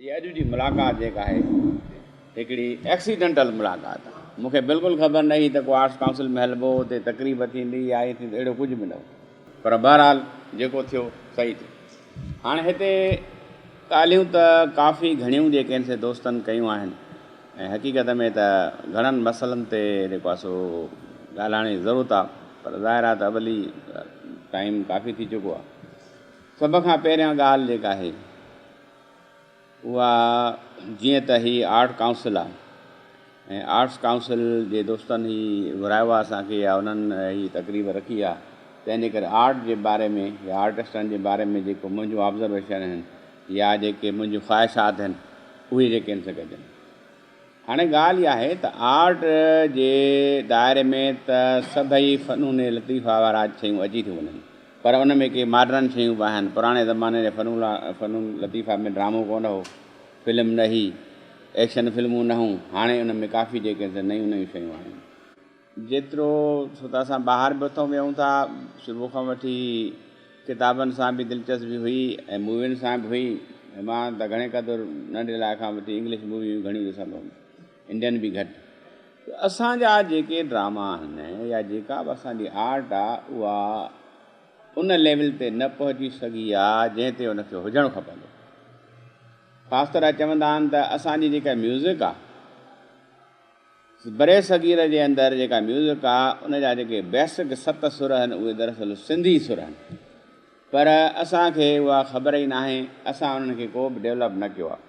هيء اڄ جي ملاقات جيڪا آهي هڪڙي ايڪسيڊنٽل ملاقات آهي. مون کي بلڪل خبر نه هئي ته ڪو آرٽس ڪائونسل ۾ هلبو، اتي تقريب ٿيندي يا ائين ٿيندو، اهڙو ڪجهه به نه هو. پر بهرحال جيڪو ٿيو صحيح ٿيو. هاڻي هتي ڳالهيون ته ڪافي گهڻيون جيڪي آهن سي دوستن ڪيون آهن ۽ حقيقت ۾ ته گهڻن مسئلن تي جيڪو آهي سو ڳالهائڻ جي ضرورت آهي پر ظاهر آهي ته اولي ٽائيم ڪافي ٿي چڪو آهي. سڀ کان پهريان ڳالهه جيڪا آهي اها جيئن ته هي آرٽ ڪائونسل آهي ۽ آرٽس ڪائونسل جي دوستن هي گهرايو آهي اسان کي يا انهن هي تقريب رکي آهي تنهن جي ڪري آرٽ جي باري ۾ يا آرٽسٽن جي باري ۾ جيڪو منهنجون آبزرويشن آهن يا جيڪي منهنجون خواهشات آهن اهي جيڪي آهن سي ڪجن. هاڻي ڳالهه اها آهي ته آرٽ جي دائري ۾ ته سڀئي فنون لطيفه وارا شيون اچي ٿيون وڃن پر ان ۾ ڪي ماڊرن شيون به آهن. پراڻي زماني جي فنون لطيفه ۾ ڊرامو ڪونه هو، فلم نه هئي، ايڪشن فلمون نه هيون، هاڻي ان ۾ ڪافي جيڪي نيون نيون شيون آهن. جيترو ڇو ته اسان ٻاهر به اٿون ويهون ٿا، شروع کان وٺي ڪتابن سان به دلچسپي هئي ۽ مووين سان به هئي ۽ مان ته گهڻي قدر ننڍي لاء کان وٺي انگلش موويون گهڻيون ڏسندو هوم، انڊين به گهٽ. ته اسان جا جيڪي ڊراما آهن يا جيڪا به اسان جي آرٽ آ اها ان ليول تي نه پهچي سگهي آ جنهن تي ان کي هجڻ کپندو. خاص طرح چوندا آهن ته اسان جي جيڪا ميوزڪ آ، برصغير جي اندر جيڪا ميوزڪ آ ان جا جيڪي بيسڪ ست سر آهن اهي دراصل سنڌي سر آهن پر اسان کي اها خبر ئي ناهي اسان انهن کي ڪو به ڊيولپ نه ڪيو آ.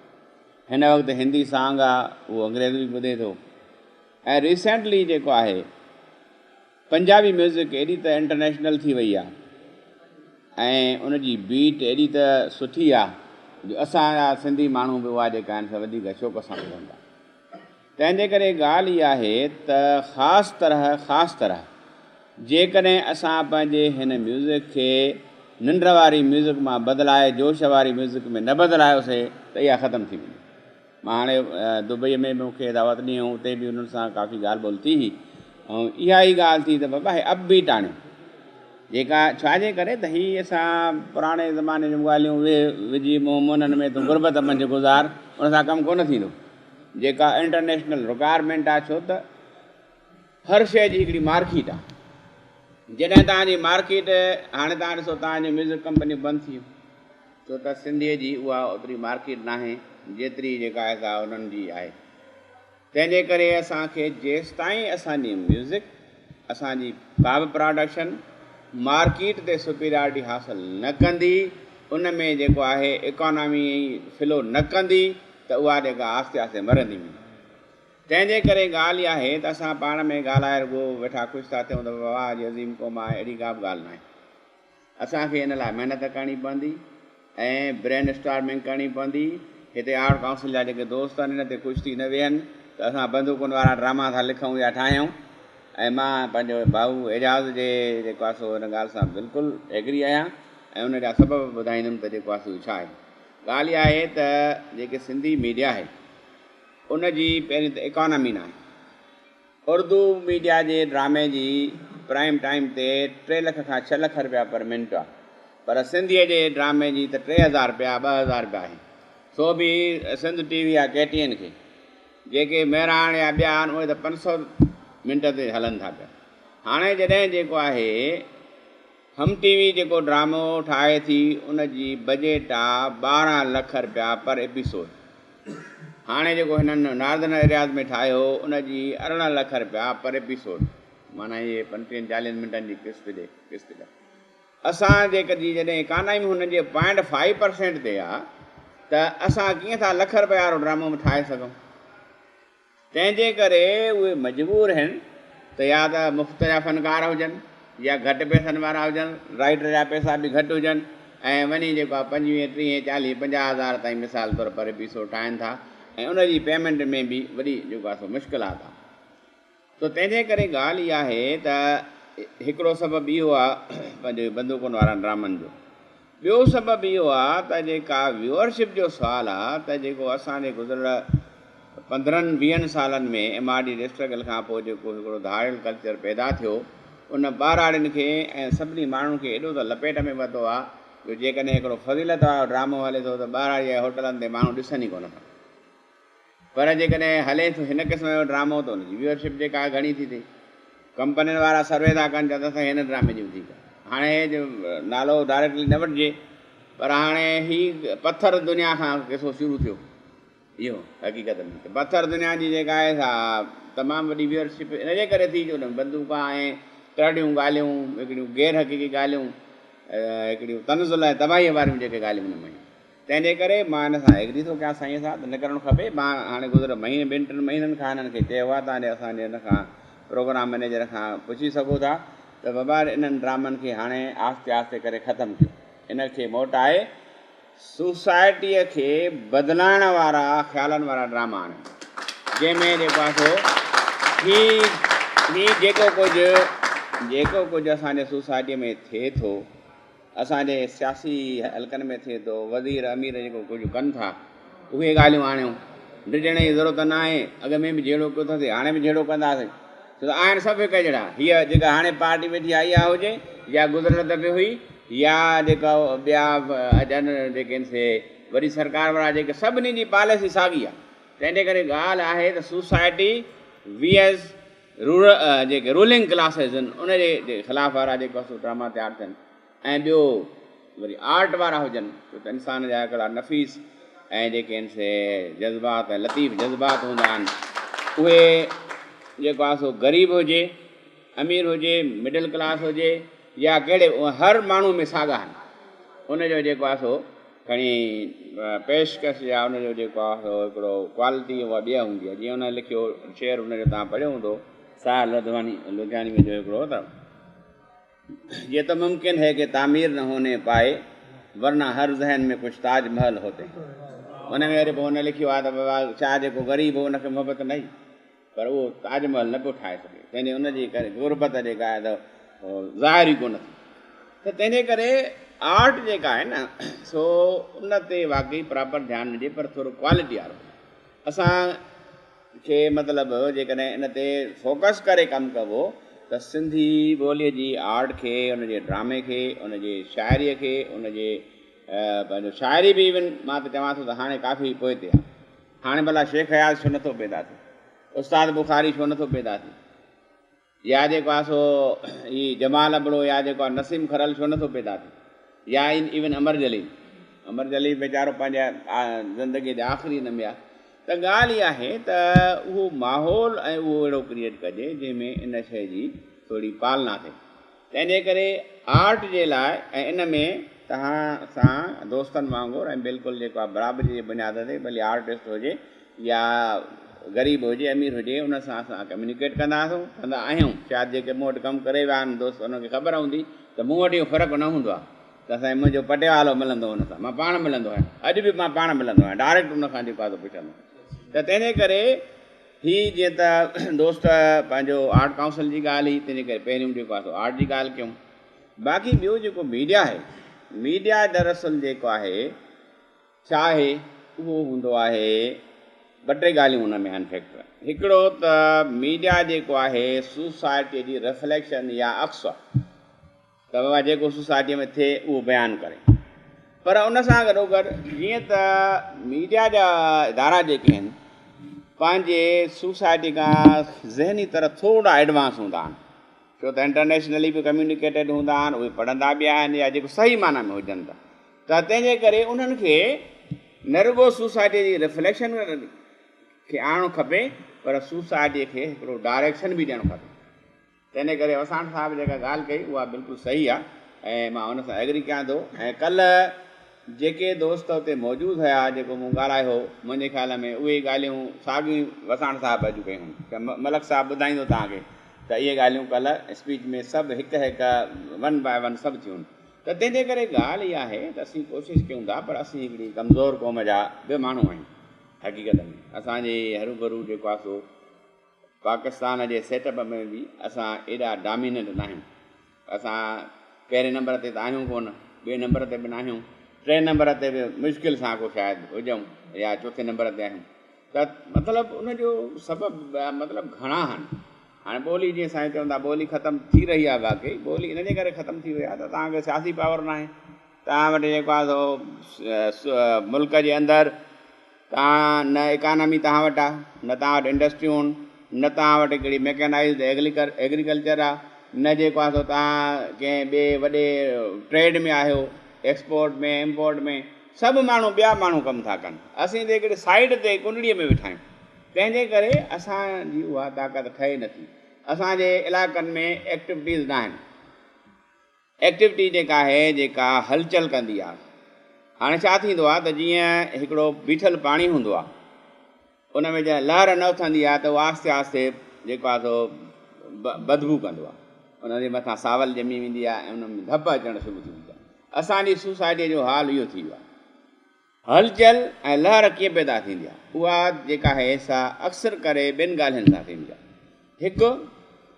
هن وقت هندي سانگ آ اهو انگريز به ٻڌي ٿو ۽ ريسينٽلي جيڪو آهي پنجابي ميوزڪ ايڏي ته انٽرنيشنل ٿي وئي آ ۽ ان جي بيٽ ايڏي ته سٺي آ جو اسان جا سنڌي ماڻهو به اها جيڪا آهن سا وڌيڪ شوق سان ٻڌن ٿا. تنهن جي ڪري ڳالهه اها آهي ته خاص طرح خاص طرح جيڪڏهن اسان پنهنجي هن ميوزڪ کي ننڊ واري ميوزڪ مان بدلائي جوش واري ميوزڪ ۾ نه بدلايوسي ته اها ختم ٿي ويندي. مان هاڻي دبئيء ۾ به مون کي دعوت ڏني هئي اتي به انهن سان ڪافي ڳالهه ٻولهه ٿي هئي ۽ اها ئي ڳالهه ٿي ته بابا هي اپ بيٽ آڻيو جيڪا ڇا جي ڪري ته هي اسان پراڻي زماني جون ڳالهيون ويهه وجهي منهن مونن ۾ تون غربت منجهه گذار ان سان ڪم ڪونه ٿيندو. جيڪا انٽرنيشنل رڪوائرمينٽ آهي ڇو ته هر شيء جي هڪڙي مارڪيٽ آهي جڏهن توهان جي مارڪيٽ هاڻي توهان ڏسو توهان جون ميوزڪ ڪمپنيون بند ٿي ويون ڇو ته سنڌيء جي اها اوتري مارڪيٽ ناهي جيتري جيڪا آهي سا انهن جي آهي تنهن جي ڪري اسان کي جيستائين اسان جي ميوزڪ اسان جي ڪا به پراڊڪشن مارڪيٽ تي سپيريارٽي حاصل نه ڪندي ان ۾ جيڪو آهي اڪانامي فلو نه ڪندي ته اها جيڪا آهستي آهستي مرندي ويندي. تنهن جي ڪري ڳالهه اها آهي ته اسان پاڻ ۾ ڳالهائي رڳو ويٺا خوش ٿا ٿيون ته بابا واهه جي عظيم قوم آهي اهڙي ڪا به ڳالهه ناهي. اسان کي ان لاء محنت ڪرڻي پوندي ۽ برين اسٽارمنگ ڪرڻي پوندي. هتي آرٽ ڪائونسل جا جيڪي دوست آهن ان تي خوش ٿي نه ويهن ته اسان بندوقن وارا ڊراما ٿا لکون يا ٺاهيون ۽ مان پنهنجو ڀائو اعجاز جي جيڪو آهي سو ان ڳالهه سان بلڪل ايگري آهيان ۽ ان جا سبب به ٻڌائيندم ته جيڪو آهي سو ڇا آهي. ڳالهه اها آهي ته جيڪي سنڌي ميڊيا آهي ان جي پهرين ته اڪانامي ناهي. اردو ميڊيا جي ڊرامي جي پرائم ٽائيم تي ٽي لک کان ڇهه لک رپيا پر منٽ آهي پر سنڌيء جي ڊرامي جي ته 3000 رپيا 2000 رپيا آهي سو به سنڌ ٽي وي يا ڪي ٽي اين کي جيڪي مهراڻ يا ٻيا آهن اهي ته 500 منٽ تي هلن ٿا پيا هاڻي جڏهن جيڪو آهي هم ٽي وي جيڪو ڊرامو ٺاهي ٿي ان جي بجيٽ آ 12 لک رپيا پر ايپيسوڊ. هاڻي جيڪو هنن ناردرن ايرياز ۾ ٺاهيو ان جي 18 لک رپيا پر ايپيسوڊ معنيٰ اهي پنٽيهن چاليهن منٽن جي قسط جي قسط جا. اسان جيڪڏهن جڏهن اڪانامي هنن جي پوائنٽ فائيو پرسينٽ تي آ ته اسان ڪيئن ٿا لک رپيا وارو ڊرامو ٺاهي سگهون. تنهن جي ڪري اهي مجبور هن ته يا ته مفت جا فنڪار هجن يا گهٽ پئسن وارا هجن، رائيٽر جا پئسا به گهٽ هجن ۽ وڃي جيڪو آهي پنجويهه، ٽيهه، چاليهه، 50 هزار تائين مثال طور پر پيسو ٺاهين ٿا ۽ ان جي پيمينٽ ۾ به وڏي جيڪو آهي سو مشڪلات آهي. سو تنهن جي ڪري ڳالهه اها آهي ته هڪڙو سبب اهو آهي پنهنجو بندوقن وارن ڊرامن جو. ٻيو سبب اهو آهي ته جيڪا ويوئرشپ جو سوال آهي ته جيڪو اسان جي گذريل 15 20 سالن ۾ ايم آر ڊي جي اسٽرگل کان پوء جيڪو هڪڙو ڌاڙيل ڪلچر پيدا ٿيو ان ٻهراڙين کي ۽ سڀني ماڻهن کي ايڏو ته لپيٽ ۾ ورتو آهي جو جيڪڏهن هڪڙو فضيلت وارو ڊرامو هلي ٿو ته ٻهراڙي جي هوٽلن تي ماڻهو ڏسن ئي ڪونه ٿا. پر جيڪڏهن هلي ٿو هن قسم جو ڊرامو ته ان جي ويورشپ جيڪا آهي گهڻي ٿي ٿئي. ڪمپنين وارا سروي ٿا ڪن چون ٿا سائين هن ڊرامي جي وڌيڪ هاڻي هي نالو ڊائريڪٽلي نه وٺجي پر هاڻي هي پٿر دنيا کان قصو شروع ٿيو اهو حقيقت ۾ ته پٿر دنيا جي جيڪا آهي سا تمام وڏي ويورشپ ان جي ڪري ٿي جو ان ۾ بندوقا ۽ ٽرڙيون ڳالهيون هڪڙيون غير حقيقي ڳالهيون هڪڙيون تنزل ۽ تباهيء واريون جيڪي ڳالهيون ان ۾ هيون تنهن جي ڪري مان هن سان ايگري ٿو ڪيان سائينء سان ته نه ڪرڻ کپي. مان هاڻي گذريل مهيني ٻن ٽن مهينن کان هنن کي چيو آهي تان جي اسان جي هن کان پروگرام مئنيجر کان پڇي سگهو ٿا ته بابا انهن ڊرامن کي هاڻي آهستي آهستي ڪري ختم ڪيو. ان کي موٽائي سوسائٽيء کي بدلائڻ وارا خيالن وارا ڊراما آڻيو جنهن ۾ جيڪو آهي سو هي هي جيڪو ڪجهه جيڪو ڪجهه اسان جي سوسائٽيء ۾ ٿئي ٿو اسان جي سياسي حلقن ۾ ٿئي ٿو، وزير امير جيڪو ڪجهه ڪن ٿا، اهي ڳالهيون آڻيو. ڊڄڻ جي ضرورت نه آهي، اڳ ۾ به جهيڙو ڪيو اٿاسين، هاڻي به جهيڙو ڪنداسين، ڇو ته آهن سڀ هڪ جهڙا. هيء جيڪا هاڻي پارٽي ويٺي آهي اها هجي يا گذريل دفعي هئي يا جيڪا ٻيا اچن جيڪي آهن سي وڏي سرڪار وارا جيڪي سڀني جي پاليسي ساڳي آهي. تنهن جي ڪري ڳالهه آهي ته سوسائٽي ويز رورل جيڪي رولنگ ڪلاسز آهن ان جي خلاف وارا جيڪو سو ڊراما تيار ٿين ۽ ٻيو وري آرٽ وارا هجن ڇو ته انسان جا هڪڙا نفيس ۽ جيڪي آهن سي جذبات ۽ لطيف جذبات هوندا آهن اهي جيڪو آهي سو غريب هجي امير هجي مڊل ڪلاس هجي يا ڪهڙي هر ماڻهو ۾ ساڳا آهن ان جو جيڪو آهي سو کڻي پيشڪش يا ان جو جيڪو آهي سو هڪڙو ڪوالٽي اها ٻي هوندي آهي جيئن ان لکيو شعر ان جو توهان پڙهيو هوندو ساحر لڌواني لڌيانوي جو هڪڙو ته یہ تو ممڪن هي ڪه تعمير نه هوني پائي ورنه هر ذهن ۾ ڪجهه تاج محل هوتي ان ۾ وري پوء هن لکيو آهي ته بابا ڇا جيڪو غريب هو ان کي محبت نه هئي پر اهو تاج محل نه پيو ٺاهي سگهي، تنهن جي ان جي ڪري غربت جيڪا آهي ته ظاهر ئي ڪونه ٿي ته تنهن جي ڪري آرٽ جيڪا آهي نه سو ان تي واقعي پراپر ڌيان ڏجي پر ٿورو ڪوالٽي وارو اسان کي مطلب جيڪڏهن ان تي فوڪس ڪري ڪم ڪبو ته سنڌي ٻوليء جي آرٽ کي ان جي ڊرامي کي ان جي شاعريء کي ان جي پنهنجو شاعري به ايون مان ته چوان ٿو ته هاڻي ڪافي پوئتي آهي. هاڻي ڀلا شيخ اياز ڇو نٿو پيدا ٿئي؟ استاد بخاري ڇو نٿو پيدا ٿئي؟ يا جيڪو آهي سو هي جمال ابڙو يا جيڪو آهي نسيم کرل ڇو نٿو پيدا ٿئي؟ يا ايون امر جليل امر جليل ويچارو پنهنجي زندگيء جي آخري هن ۾ آهي ته ڳالهه اها آهي ته اهو ماحول ۽ اهو اهڙو ڪريئيٽ ڪجي جنهن ۾ ان شيء جي ٿوري پالنا ٿئي. تنهن جي ڪري آرٽ جي لاء ۽ ان ۾ توهان سان دوستن وانگر ۽ بلڪل جيڪو آهي برابري جي بنياد تي ڀلي آرٽسٽ هجي يا غريب هجي امير هجي ان سان اسان ڪميونيڪيٽ ڪندا هئاسون ڪندا آهيون شايد جيڪي مون وٽ ڪم ڪري ويا آهن دوست انهن کي خبر هوندي ته مون وٽ اهو فرق نه هوندو آهي ته سائين منهنجو پٽيوالو ملندو ان سان مان پاڻ ملندو آهيان اڄ به مان پاڻ ملندو آهيان ڊائريڪٽ ان کان جيڪو آهي سو پڇندو ته تنهن جي ڪري هي جيئن ته دوست پنهنجو آرٽ ڪائونسل جي ڳالهه هئي تنهنجي ڪري پهريون جيڪو آهي سو آرٽ جي ڳالهه ڪيون باقي ٻيو جيڪو ميڊيا آهي ميڊيا دراصل جيڪو آهي ڇا آهي اهو هوندو آهي ٻه ٽي ڳالهيون ان ۾ آهن فيڪٽر هڪڙو ته ميڊيا جيڪو آهي سوسائٽي جي رفليڪشن يا عڪس آهي ته بابا جيڪو سوسائٽيء ۾ ٿئي اهو بيان ڪري پر ان سان گڏوگڏ جيئن ته ميڊيا جا ادارا جيڪي آهن پنهنجي سوسائٽي کان ذهني طرح ٿورا ايڊوانس هوندا آهن ڇو ته انٽرنيشنلي به ڪميونيڪيٽيڊ هوندا آهن اهي پڙهندا به آهن يا جيڪو صحيح معنيٰ ۾ هجن ٿا ته تنهن جي ڪري انهن کي نه رڳو سوسائٽيء جي رفليڪشن کي آڻڻو کپي پر سوسائٽيء کي هڪڙو ڊائريڪشن به ڏيڻو کپي. تنهن ڪري وساڻ صاحب جيڪا ڳالهه ڪئي اها بلڪل صحيح آ ۽ مان ان سان ايگري ڪيان ٿو ۽ ڪلهه جيڪي دوست اتي موجود هيا جيڪو مون ڳالهايو هو منهنجي خيال ۾ اهي ڳالهيون ساڳيون وساڻ صاحب اڄ ڪيون هيون ته ملڪ صاحب ٻڌائيندو توهان کي ته اهي ڳالهيون ڪلهه اسپيچ ۾ سڀ هڪ هڪ ون باء ون سڀ ٿيون ته تنهن جي ڪري ڳالهه اها آهي ته اسين ڪوشش ڪيون ٿا پر اسين هڪڙي ڪمزور قوم جا به ماڻهو آهيون حقيقت ۾ اسان جي هروڀرو جيڪو آهي سو پاڪستان جي سيٽ اپ ۾ به اسان ايڏا ڊاميننٽ ناهيون. اسان پهرين نمبر تي ته آهيون ڪونه، ٻئي نمبر تي به ناهيون، ٽئين نمبر تي به مشڪل سان ڪو شايد هجون يا چوٿين نمبر تي آهيون ته مطلب ان جو سبب مطلب گهڻا آهن. هاڻي ٻولي جيئن سائين چون ٿا ٻولي ختم ٿي رهي آهي واقعي ٻولي ان جي ڪري ختم ٿي وئي آهي ته توهان کي سياسي پاور ناهي. توهان وٽ جيڪو آهي سو ملڪ جي اندر توهان نه اڪانامي توهان وٽ آهي، نه توهان وٽ انڊسٽريون آهن، نه توهان وٽ هڪڙي ميڪنائيزڊ ايگريڪلچر آهي، نه جيڪو آهي سو توهان ڪنهن ٻئي وڏي ٽريڊ ۾ آهيو، ايڪسپورٽ ۾ امپورٽ ۾، سڀ ماڻهو ٻيا ماڻهو ڪم ٿا ڪن، اسين ته هڪڙي سائيڊ تي ڪنڊڙيء ۾ ويٺا آهيون، تنهن جي ڪري اسان جي اها طاقت ٺهي نٿي، اسان جي علائقن ۾ ايڪٽوٽيز ناهن. ايڪٽوٽي جيڪا آهي جيڪا هلچل ڪندي آهي. هاڻي ڇا ٿيندو آهي ته جيئن هڪڙو بيٺل پاڻي هوندو آهي ان ۾ جڏهن لهر نه اٿندي آهي ته اهو آهستي آهستي جيڪو آهي سو بدبو ڪندو آهي ان جي مٿان ساول ڄمي ويندي آهي ۽ ان ۾ ڌپ اچڻ شروع ٿي ويندي آهي. اسان جي سوسائٽيء جو حال اهو ٿي ويو آهي. هلچل ۽ لهر ڪيئن پيدا ٿيندي آهي؟ اها جيڪا آهي سا اڪثر ڪري ٻن ڳالهين سان ٿيندي آهي. هڪ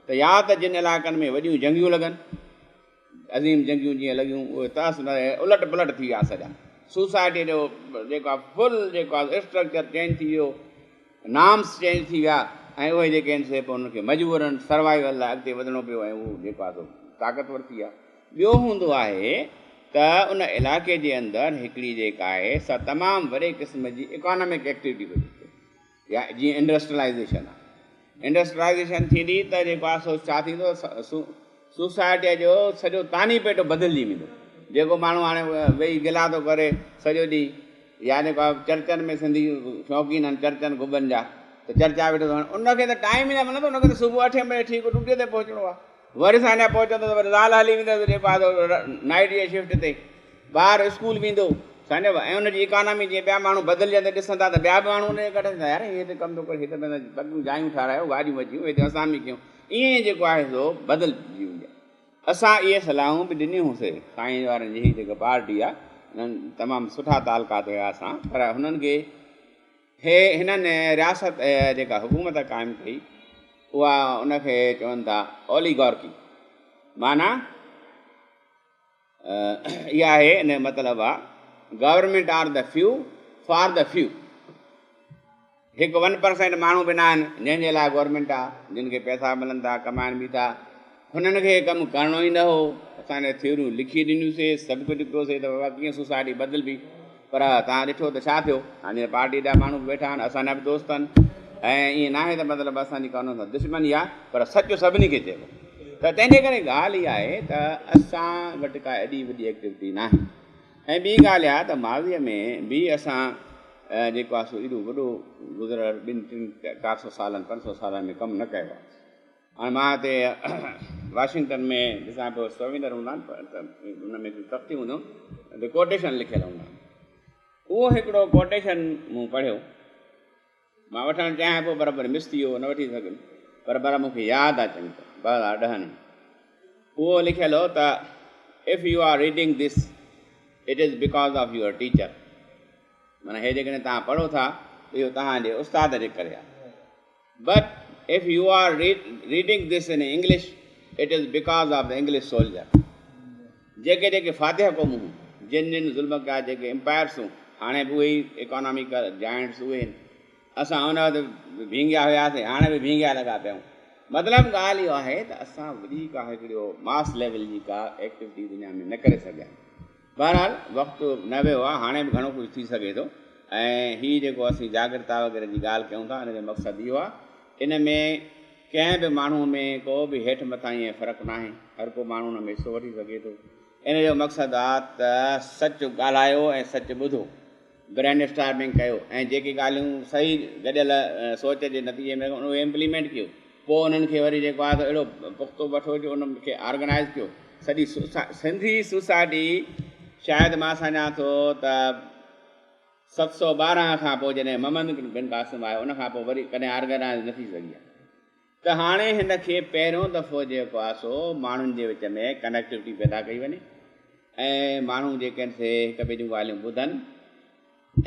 ته يا ته جن علائقن ۾ وڏيون جنگيون لڳن، عظيم جنگيون جيئن لڳيون اهي تهس نهس الٽ پلٽ ٿي ويا سڄا، سوسائٽيء جو جيڪو آهي فل جيڪو آهي اسٽرڪچر چينج ٿي ويو، نارمس چينج ٿي ويا ۽ اهي جيڪي آهن سي پوء انهن کي مجبورن سروائيول لاء اڳتي وڌڻو پيو ۽ هو جيڪو آهي سو طاقتور ٿي ويا. ٻيو هوندو آهي ته ان علائقي جي اندر هڪڙي جيڪا آهي سا تمام وڏي قسم جي اڪانامڪ ايڪٽيوٽي هجي يا جيئن انڊسٽرلائيزيشن آهي. انڊسٽرلائيزيشن ٿيندي ته جيڪو آهي سو ڇا ٿيندو سوسائٽيء جو سڄو تاني پيٽو بدلجي ويندو. جيڪو ماڻهو هاڻي ويهي گلا ٿو ڪري سڄو ڏينهن يا جيڪو آهي چرچن ۾ سنڌي شوقين آهن چرچن گهٻن جا ته چرچا ويٺو ٿو هڻي ان کي ته ٽائيم ئي نه ملندو ان کي ته صبح اٺين بجي ٺيڪ ڊيوٽيء تي پهچڻو آهي. وري سانجا پهچندو ته وري زال هلي ويندس جيڪو آهي سو نائيٽ جي شفٽ تي ٻار اسڪول ويندو سانجا ۽ ان جي اڪانامي جيئن ٻيا ماڻهو بدلجندي ڏسندا ته ٻيا به ماڻهو ان جي ڪڍ ٿيندا يار هي هتي ڪم ٿو ڪري هتي پنهنجا پڪيون جايون ٺهرايو گاڏيون اچيون هتي اسان به ڪيون ائين جيڪو آهي سو بدلجي ويندي آهي اسان اهي صلاحون به ڏنيون هون سي سائين وارن جي هي جيڪا پارٽي آهي انهن تمام سٺا تعلقات هيا اسان پر هنن کي هي هنن رياست جيڪا حڪومت قائم ڪئي اها ان کي چون ٿا اوليگارڪي معنيٰ اها آهي ان جو مطلب آ government are the few for the few هڪ 1% ماڻهو به نه آهن جنهن جي لاء گورنمينٽ آ جن کي پئسا ملن ٿا ڪمائن به ٿا هنن کي ڪم ڪرڻو ئي نه هو. اسان کي ٿيوريون لکي ڏنيون سي، سڀ ڪجهه ڪيو سي ته بابا ڪيئن سوسائٽي بدلبي. پر توهان ڏٺو ته ڇا ٿيو؟ هاڻي جيئن پارٽيء جا ماڻهو به ويٺا آهن، اسان جا به دوست آهن ۽ ائين ناهي ته مطلب اسان جي ڪا انهن سان دشمني آهي، پر سچ سڀني کي چئبو. ته تنهن جي ڪري ڳالهه اها آهي ته اسان وٽ ڪا ايڏي وڏي ايڪٽيوٽي ناهي ۽ ٻي ڳالهه اها ته ماضيء ۾ به اسان جيڪو آهي سو ايڏو وڏو گذريل ٻن ٽن 400 سالن 500 سالن ۾ ڪم نه ڪيو آهي. هاڻي مان هتي واشنگٽن ۾ ڏسان پيو سووينر هوندا آهن ته ان ۾ هڪڙيون تختيون هونديون آهن تي ڪوٽيشن لکيل هوندا آهن. اهو هڪڙو ڪوٽيشن مون پڙهيو، مان وٺڻ چاهيان پيو پر وري مس ٿي ويو نه وٺي سگهيم، پر بهرحال مون کي ياد آهي چڱي طرح 2010 ۾ اهو لکيل هو ته If you are reading this it is because of your teacher معنيٰ هي جيڪڏهن توهان پڙهو ٿا ته اهو توهان جي استاد جي ڪري آهي. But if you are reading this in English it is because of the English soldier. جيڪي جيڪي فاتح قومون هيون، جن جن ظلم ڪيا، جيڪي امپائرس هيون، هاڻي به اهي ئي اڪاناميڪل جائنٽس اهي آهن. اسان ان وقت ڀينگيا هياسين، هاڻي به ڀينگيا لڳا پيا آهيون. مطلب ڳالهه اها آهي ته اسان وڏي ڪا هڪڙي ماس ليول جي ڪا ايڪٽيوٽي دنيا ۾ نه ڪري سگهيا آهيون. بهرحال وقت نه ويو آهي، هاڻي به گهڻو ڪجهه ٿي سگهي ٿو ۽ هي جيڪو اسين جاڳرتا وغيره جي ڳالهه ڪيون ٿا ان جو مقصد اهو آهي ان ۾ ڪنهن به ماڻهو ۾ ڪو به هيٺ مٿاهين ۽ فرق ناهي، هر ڪو ماڻهو ان ۾ حصو وٺي سگهي ٿو. ان جو مقصد آهي ته سچ ڳالهايو ۽ سچ ٻڌو. برين اسٽارمنگ ڪيو ۽ جيڪي ڳالهيون صحيح گڏيل سوچ جي نتيجي ۾ اهي امپليمينٽ ڪيو پوء انهن کي وري جيڪو آهي سو اهڙو پختو وٺو جو انهن کي آرگنائيز ڪيو سڄي سنڌي سوسائٽي شايد مان سمجهان ٿو ته 712 کان پوء جڏهن محمد بن قاسم آيو ان کان پوء وري ڪڏهن آرگنائيز نه ٿي سگهي آهي ته هاڻي هن کي پهريون دفعو جيڪو آهي سو ماڻهن جي وچ ۾ ڪنيڪٽوٽي پيدا ڪئي وڃي ۽ ماڻهو جيڪي آهن سي هڪ ٻئي جون ڳالهيون ٻڌن.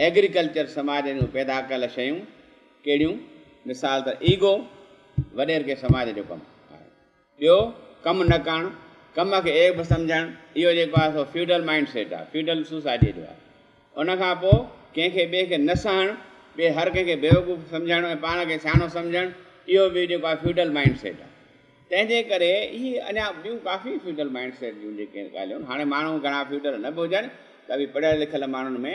ايگريڪلچر سماج جون پيدا ڪيل شيون ڪهڙيون؟ مثال ته ايگو وڏيرڪي سماج جو ڪم آهي. ٻيو ڪم نه ڪرڻ، ڪم کي عيب سمجهڻ، اهو جيڪو آهي سو فيوڊل مائنڊ سيٽ آهي، فيوڊل سوسائٽيء جو آهي. ان کان پوء ڪنهن کي ٻئي کي نه سهڻ، ٻئي هر ڪنهن کي بيوقوف سمجهڻ ۽ پاڻ کي سياڻو سمجهڻ، اهو به جيڪو آهي فيوڊل مائنڊ سيٽ آهي. تنهن جي ڪري اهي اڃا ٻيون ڪافي فيوڊل مائنڊ سيٽ جون جيڪي ڳالهيون آهن، هاڻي ماڻهو گهڻا فيوڊل نه به هجن ته به پڙهيل لکيل ماڻهن ۾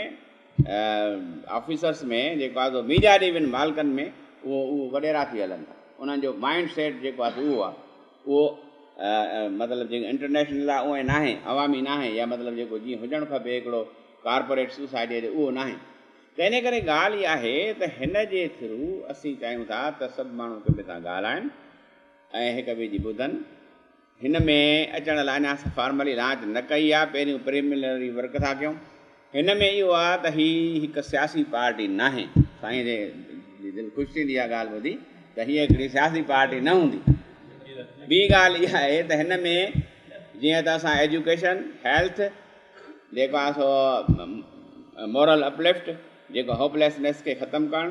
آفيسرس ۾ جيڪو آهي سو ميڊيا ڏي ون مالڪن ۾ اهو اهو وڏيرا ٿي هلن ٿا، انهن جو مائنڊ سيٽ جيڪو آهي سو اهو آهي، اهو مطلب جيڪو انٽرنيشنل آهي اونئن ناهي، عوامي ناهي يا مطلب جيڪو جيئن هجڻ کپي هڪڙو ڪارپوريٽ سوسائٽيء جو اهو ناهي. تنهن ڪري ڳالهه اها آهي ته هن جي ٿرو اسين چاهيون ٿا ته سڀ ماڻهو هڪ ٻئي سان ڳالهائن ۽ هڪ ٻئي جي ٻڌن. هن ۾ اچڻ لاء اڃا اسان فارملي لانچ نه ڪئي آهي، پهريون پريملنري ورڪ ٿا ڪيون. هن ۾ اهو آهي ته هي هڪ سياسي پارٽي ناهي. سائين جي دل خوش ٿيندي اها ڳالهه ٻڌي ته هيء هڪڙي سياسي پارٽي نه هوندي. ٻي ڳالهه اها آهي ته هن ۾ جيئن ته اسان ايجوڪيشن، هيلٿ، جيڪو آهي سو مورل اپلفٽ، جيڪو هوپليسنيس کي ختم ڪرڻ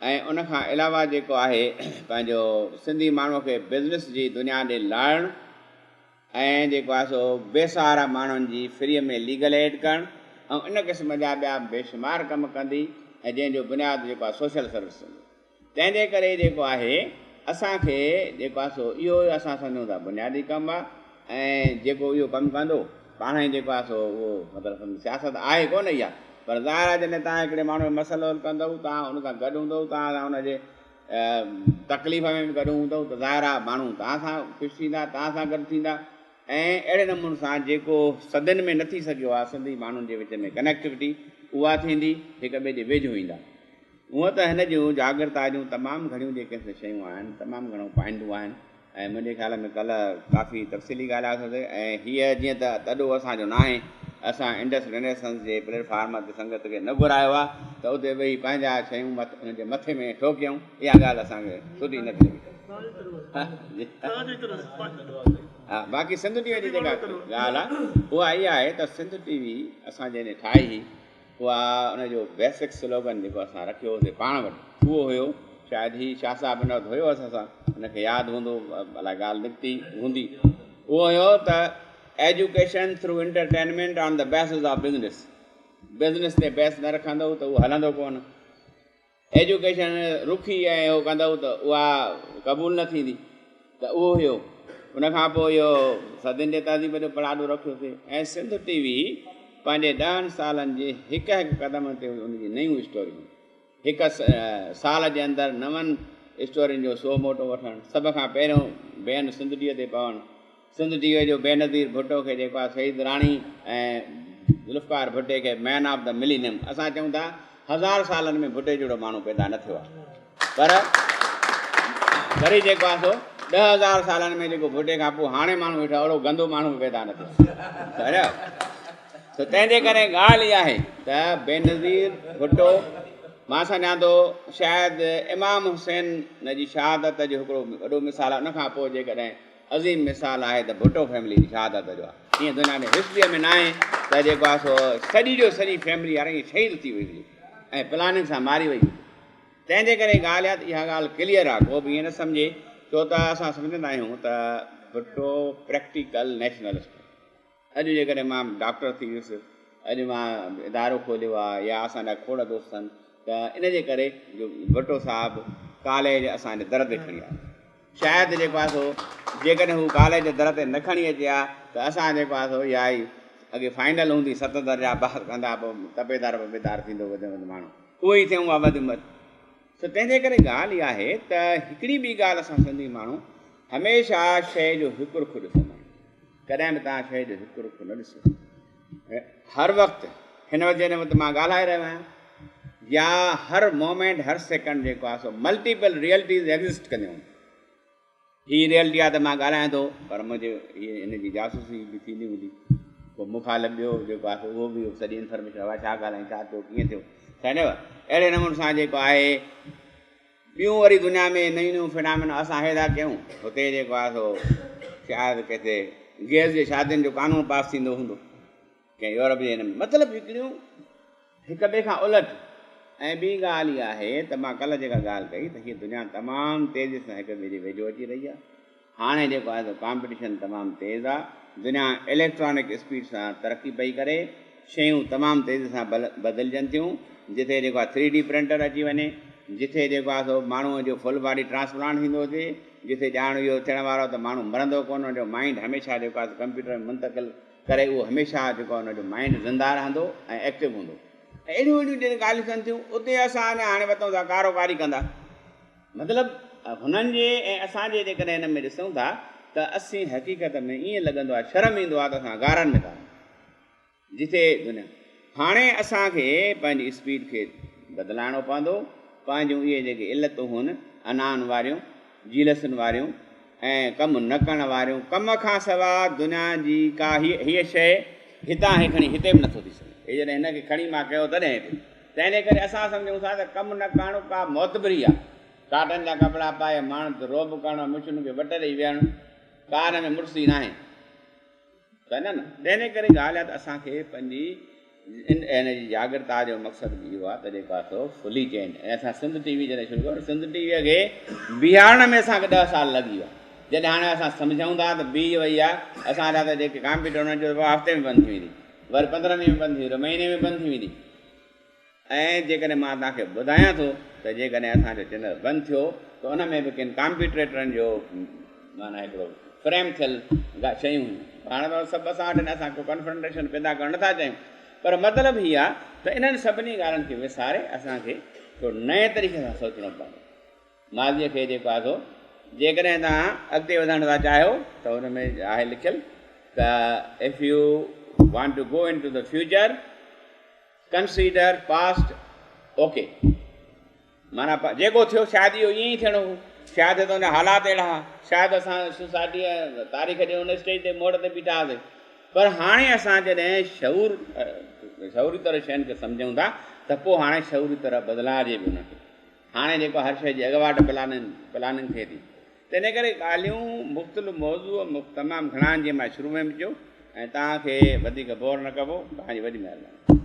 ۽ ان کان علاوه جيڪو آهي پنهنجو سنڌي ماڻهو کي بزنس جي دنيا ڏي لاڙڻ ۽ جيڪو آهي سو بي سهارا ماڻهن جي فري ۾ ليگل ايڊ ڪرڻ ۽ ان قسم جا ٻيا بيشمار ڪم ڪندي ۽ جنهن جو بنياد جيڪو آهي سوشل سروس هوندو. تنهن جي ڪري جيڪو آهي اسان کي جيڪو آهي سو اهو ئي اسان سمجهون ٿا بنيادي ڪم آهي ۽ جيڪو اهو ڪم ڪندو پاڻ ئي جيڪو آهي سو اهو مطلب سمجهه سياست آهي ڪونه اها پر ظاهر آهي جڏهن توهان هڪڙي ماڻهو جو مسئلو حل ڪندؤ توهان ان سان گڏ هوندؤ توهان سان ان جي تڪليف ۾ به گڏ هوندؤ ته ظاهر آهي ماڻهو توهان سان خوش ٿيندا توهان سان گڏ ٿيندا ۽ اهڙي نموني سان جيڪو صدين ۾ نه ٿي سگهيو آهي سنڌي ماڻهن جي وچ ۾ ڪنيڪٽوٽي اها ٿيندي هڪ ٻئي جي ويجهو ايندا. هونء ته هن جون جاڳرتا جون تمام گهڻيون جيڪي سي شيون آهن، تمام گهڻو پوائنٽون آهن ۽ منهنجي خيال ۾ ڪلهه ڪافي تفصيلي ڳالهايوسين ۽ هيء جيئن ته تڏو اسان جو ناهي، اسان انڊس رينيسنس جي پليٽ فارم تي سنگت کي نه گهرايو آهي ته اتي ويهي پنهنجا شيون انهن جي مٿي ۾ ٺوڪيون، اها ڳالهه اسان کي سٺي نه ٿي لڳي. ها باقي سنڌ ٽي وي جي جيڪا ڳالهه آهي اها اها آهي ته سنڌ ٽي وي اسان جنهن ٺاهي هئي اها ان جو بيسڪ سلوگن جيڪو اسان رکيو هوسي پاڻ وٽ اهو هيو، شايد هي شاهه صاحب ان وقت هيو اسان سان ان کي ياد هوندو الائي ڳالهه نڪتي هوندي اهو هيو ته education through entertainment on the basis of business business تي بيس نه رکندو ته اهو هلندو ڪونه. ايجوڪيشن رکي ۽ اهو ڪندؤ ته اها قبول نه ٿيندي ته اهو هيو. ان کان پوء اهو صدين جي تهذيب جو پڙاڏو رکيوسي ۽ سنڌ ٽي وي پنهنجي ڏهن سالن جي هڪ هڪ قدم تي ان جي نيون اسٽوريون هڪ سال جي اندر نون اسٽورين جو سو موٽو وٺڻ سڀ کان پهريون بين سنڌ ٽي وي تي پوڻ سنڌ ٽي وي جو بينظير ڀٽو کي جيڪو آهي شهيد راڻي ۽ ذوالفقار ڀٽي کي مين آف the millennium اسان چئون ٿا هزار سالن ۾ ڀٽي جهڙو ماڻهو پيدا نه ٿيو آهي پر وري جيڪو آهي سو 10,000 سالن ۾ جيڪو ڀٽي کان پوء هاڻي ماڻهو ويٺو اهڙو گندو ماڻهو به پيدا نه ٿيو آهي سو تنهن جي ڪري ڳالهه اها آهي ته بينظير ڀٽو مان سمجهان ٿو شايد امام حسين جي شهادت جو هڪڙو وڏو مثال آهي ان کان پوء جيڪڏهن عظيم مثال آهي ته ڀٽو فيملي جي شهادت جو آهي. ائين دنيا ۾ هسٽريء ۾ ناهي ته جيڪو آهي سو سڄي جو سڄي فيملي يار ائين شهيد ٿي وئي هجي ۽ پلاننگ سان ماري وئي هجي. تنهن جي ڪري ڳالهه اها ته اها ڳالهه ڪليئر آهي ڪو به ائين نه سمجهي ڇو ته اسان سمجهندا آهيون ته ڀٽو پريڪٽيڪل نيشنلسٽ هو. اڄ جيڪڏهن مان ڊاڪٽر ٿي ويس، اڄ مان ادارو کوليو آ يا اسان جا کوڙ دوست آهن ته ان جي ڪري جو ڀٽو صاحب ڪاليج اسان جي در تي کڻي آيو. شايد جيڪو آهي سو جيڪڏهن هو ڪاليج جي در تي نه کڻي اچي ها ته اسان جيڪو آهي سو اها ئي اڳي فائنل هوندي ست درجا پاس ڪندا پوء تپيدار وپيدار ٿيندو وڌ ۾ وڌ ماڻهو اهو ئي ٿيون ها وڌ ۾ وڌ. سو تنهن جي ڪري ڳالهه اها آهي ته هڪڙي ٻي ڳالهه اسان سنڌي ماڻهو هميشه شيء جو هڪ رخ ڏسندا آهيون. ڪڏهن به توهان شيء جو هڪ رخ نه ڏسو. هر وقت، هن وقت جنهن وقت مان ڳالهائي رهيو آهيان يا هر مومينٽ هر سيڪنڊ جيڪو آهي سو ملٽيپل ريئلٽيز ايگزسٽ ڪنديون آهن. هي ريئلٽي آهي ته مان ڳالهايان ٿو پر منهنجي هي هن جي جاسوسي به ٿيندي هوندي. ڪو مخالف ٻيو جيڪو آهي سو اهو به سڄي انفارميشن اها ڇا ڳالهائين ڇا ٿيو ڪيئن ٿيو سمجهيو اهڙي نموني سان جيڪو آهي ٻيون وري دنيا ۾ نيون نيون فنامينا اسان هي ٿا ڪيون هتي جيڪو آهي سو شايد ڪٿي گيز جي شادين جو قانون پاس ٿيندو هوندو ڪنهن يورپ جي هن ۾ مطلب هڪڙيون هڪ ٻئي کان الٽ ۽ ٻي ڳالهه اها آهي ته مان ڪلهه جيڪا ڳالهه ڪئي ته هيء دنيا تمام تيزي سان هڪ ٻئي جي ويجهو اچي رهي آهي هاڻي جيڪو آهي سو ڪامپٽيشن تمام تيز آ، دنيا اليڪٽرانڪ اسپيڊ سان ترقي پئي ڪري، شيون تمام تيزي سان بدلجن ٿيون، جتي جيڪو آهي ٿري ڊي پرنٽر اچي وڃي، جتي جيڪو آهي سو ماڻهوء جو فل باڊي ٽرانسپلانٽ ٿيندو هجي، جتي ڄاڻ اهو ٿيڻ وارو ته ماڻهو مرندو ڪونه، ان جو مائينڊ هميشه جيڪو آهي سو ڪمپيوٽر ۾ منتقل ڪري اهو هميشه جيڪو آهي ان جو مائينڊ زنده رهندو ۽ ايڪٽو هوندو ۽ اهڙيون اهڙيون جڏهن ڳالهيون ٿين ٿيون اتي اسان اڃا هاڻي وتون ٿا ڪارو ڪاري ڪندا. مطلب هنن جي ۽ اسان جي جيڪڏهن هن ۾ ڏسون ٿا ته اسين حقيقت ۾ ائين لڳندو آهي شرم ايندو آهي ته اسان غارن ۾ ٿا رهون. جتي دنيا هاڻي اسان کي پنهنجي اسپيڊ کي بدلائڻو پوندو، پنهنجون اهي جيڪي علتون هن انائن واريون، جيلسن واريون ۽ ڪم نه ڪرڻ واريون، ڪم کان سوا دنيا جي ڪا هيء هيء شيء هتان هي کڻي هتي به نٿو ٿي سگهي، هي جڏهن هن کي کڻي مان ڪيو تڏهن هتي، تنهن ڪري اسان سمجهون ٿا ته ڪم نه ڪرڻ ڪا معتبري آهي، ڪاٽن جا ڪپڙا پائي ماڻهن تي رعب ڪرڻ ۽ مشن کي وٽ ڏئي ويهڻ ڪا هن ۾ مڙسي ناهي. ته نه نه تنهن ڪري ڳالهه آهي ته اسان کي پنهنجي ان ان جي جاڳرتا جو مقصد به اهو آهي ته جيڪو آهي سو فلي چينج ۽ اسان سنڌ ٽي وي جڏهن شروع ڪيو سنڌ ٽي ويء کي بيهارڻ ۾ اسان کي ڏهه سال لڳي ويا جڏهن هاڻي اسان سمجهون ٿا ته بيهي وئي آهي اسان جا ته جيڪي ڪامپيوٽر انهن جو هفتي ۾ بند ٿي ويندي وري 15 ڏينهن ۾ بند ٿي ويندي مهيني ۾ بند ٿي ويندي ۽ جيڪڏهن مان توهان کي ٻڌايان ٿو ته جيڪڏهن اسان جو چينل بند ٿيو ته ان ۾ به ڪن ڪامپيوٽريٽرن جو معنيٰ هڪڙو فريم ٿيل شيون هيون. هاڻي ته سڀ اسان وٽ آهن، اسان ڪو ڪنفرنٽيشن پيدا ڪرڻ نٿا چاهيون پر مطلب هي آهي ته انهن سڀني ڳالهين کي وساري اسان کي ٿورو نئين طريقي سان سوچڻو پوندو. ماضيء کي جيڪو آهي سو جيڪڏهن توهان اڳتي وڌڻ ٿا چاهيو ته ان ۾ آهي لکيل ته If you want to go into the future consider past okay معنيٰ جيڪو ٿيو شايد اهو ائين ئي ٿيڻو هو، شايد هتان جا حالات اهڙا هئا، شايد اسان سوسائٽيء تاريخ جي ان اسٽيج تي موڙ تي بيٺا هئاسين پر هاڻي اسان جڏهن شعور شعوري طرح شين کي سمجهون ٿا ته پوء هاڻي شعوري طرح بدلائجي به ان کي هاڻي جيڪو هر شيء جي اڳواٽ پلاننگ پلاننگ ٿئي ٿي تنهن ڪري ڳالهيون مختلف موضوع تمام گهڻا آهن جيئن مان شروع ۾ به چيو ۽ توهان کي وڌيڪ بور نه ڪبو توهان جي وڏي مهرباني.